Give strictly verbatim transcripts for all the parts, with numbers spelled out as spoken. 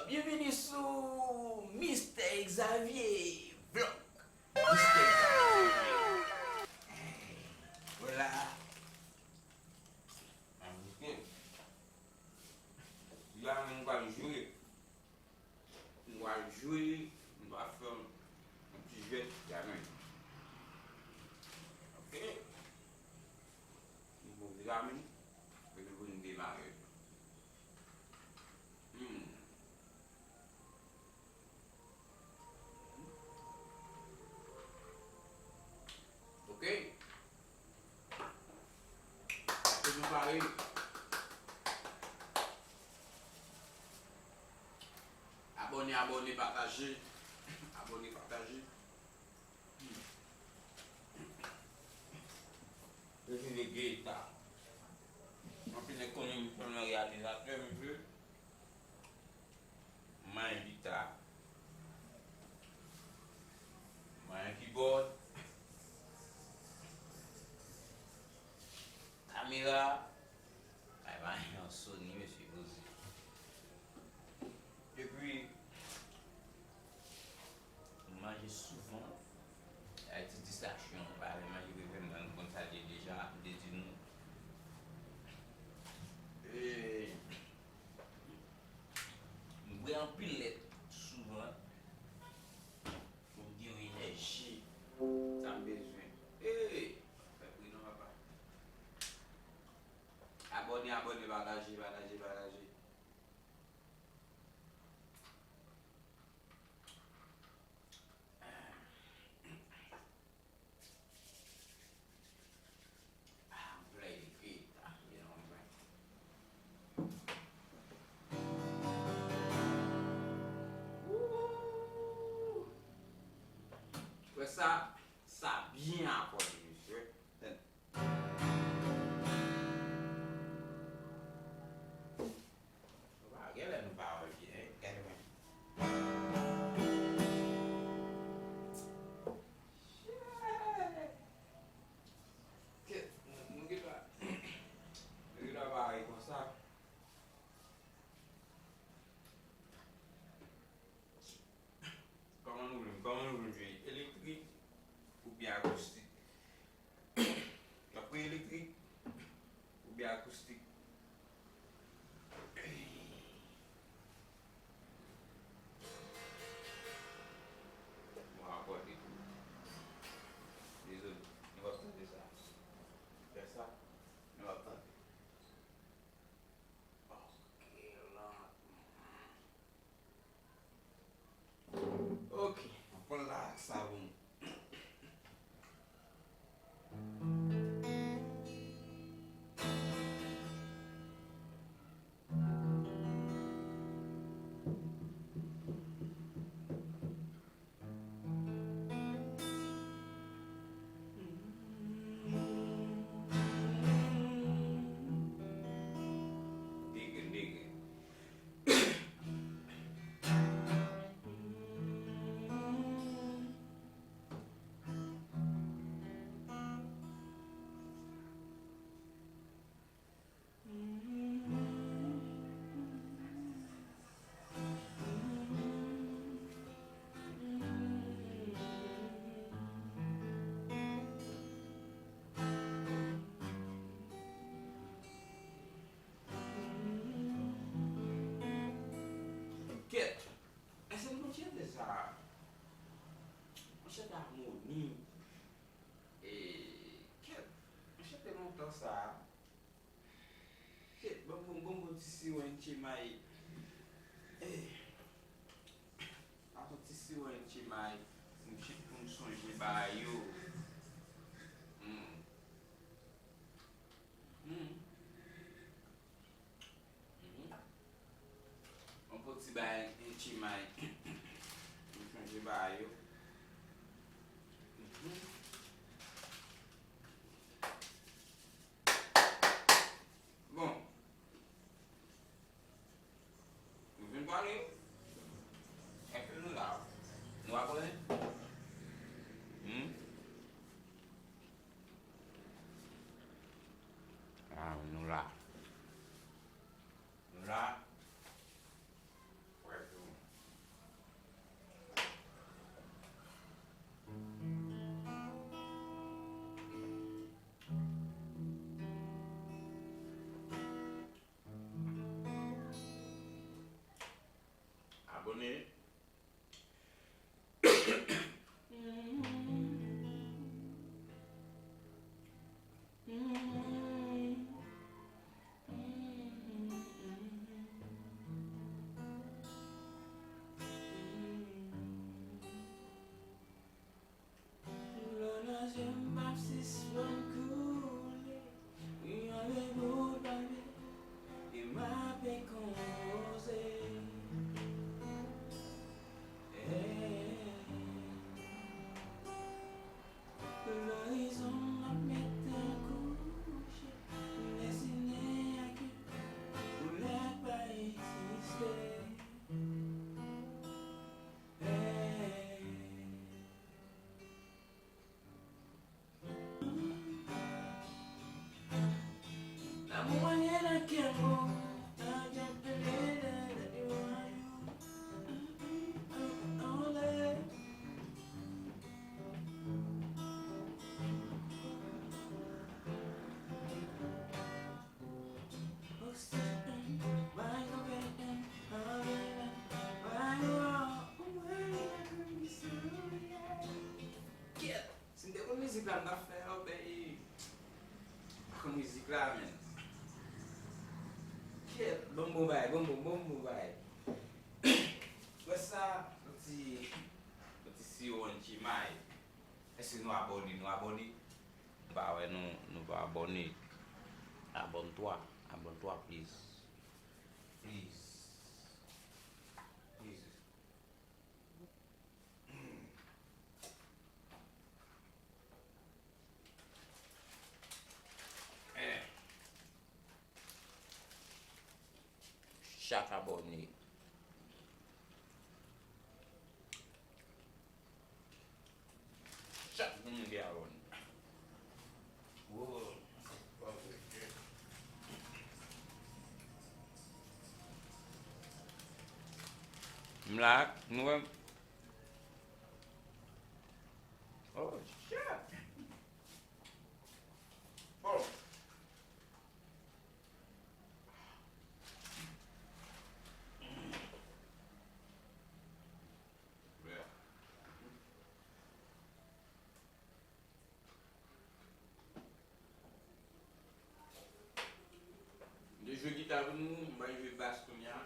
Byenveni sou Mister Xavier Vlog. Mister Xavier. Vwala. Anrejistré. Jodi a nou pral jwe. Nou pral jwe, nou pral fè yon ti jwèt la menm. Ok. Nou poze la menm, epi pou nou demare. Hmm. Ok. Èske nou pare? Abòne, abòne, pataje. Abòne, pataje. Mesye de geta. Anpil nèg konnen m se yon reyalizatè, mesye. M manyen gita. M manyen kibòd. Kamera. Ay, manyen yon Sony, mesye, poze. Epi, m manje souvan. Ay, ti distraksyon, m pa renmen manje, prefere m konn sa l ye deja, m te di nou. E, m bwè anpil lèt souvan pou m gen yon enèji. Sa m bezwen. Ey! Fè pri non, papa. Abòne, abòne, pataje, pataje, pataje. Ah, m play gita, you know, man. Woo! Wè sa, sa byen akòde, mesye. Nou pa, genlè nou pa wè byen, gade mwen. Shit! Kèt, nou, nou gentan, nou gentan pare konsa. Kòman nou vle, kòman nou vle jwe? Elektrik oubyen akoustik? N ap pran elektrik oubyen akoustik? Bon, akòde tou. Dezole, nou p ap tande sa. Fè sa, nou p ap tande. Ok, lantman. Ok, ann pran la sa pou nou. Degre, degre. Kèt! Èske nou konn chante sa a? Yon chante amoni. E, kèt! Yon chante lontan sa a. Kèt! Ban m, ban m, ban m bon ti siwo en tchemay. E, aton ti siwo en tchemay. Pou m ch-, pou m sonje bagay yo. Hmm. Hmm. Mhm. Yon bon ti bagay, yon ti may. M chanje bagay yo. Mhm. Bon. Nou vin pale. Èske nou la? Nou abòne? Hmm? Ah, nou la. Nou la. Bon, bon bagay, bon, bon, bon, bon bagay. Wè sa, yon ti, yon ti siwo, yon ti may. Èske nou abòne, nou abòne? M pa wè nou, nou pa abòne. Abòne twa, abòne twa, please. Please. Please. Eh. Chak abòne. Chak moun ki abòne. M la, nou wè m. Oh, shit. Oh. M te jwe gita pou nou, m pral jwe bas kounye a.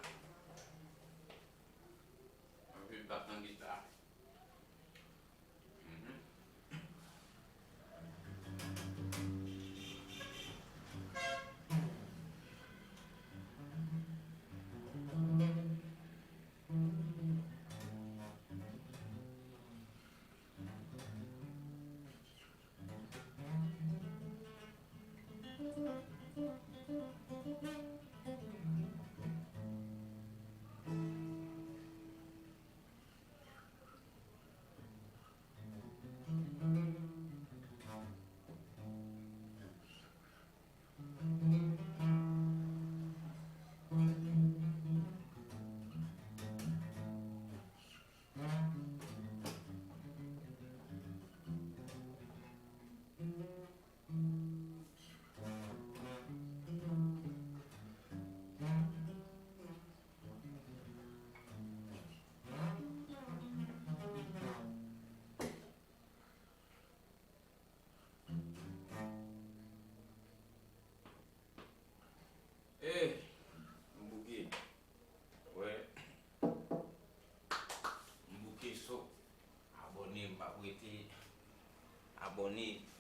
M ap jwe bas nan gita. Mhm. Eh, m bouke. Wè. M bouke so. Abòne, m p ap rete. Abòne.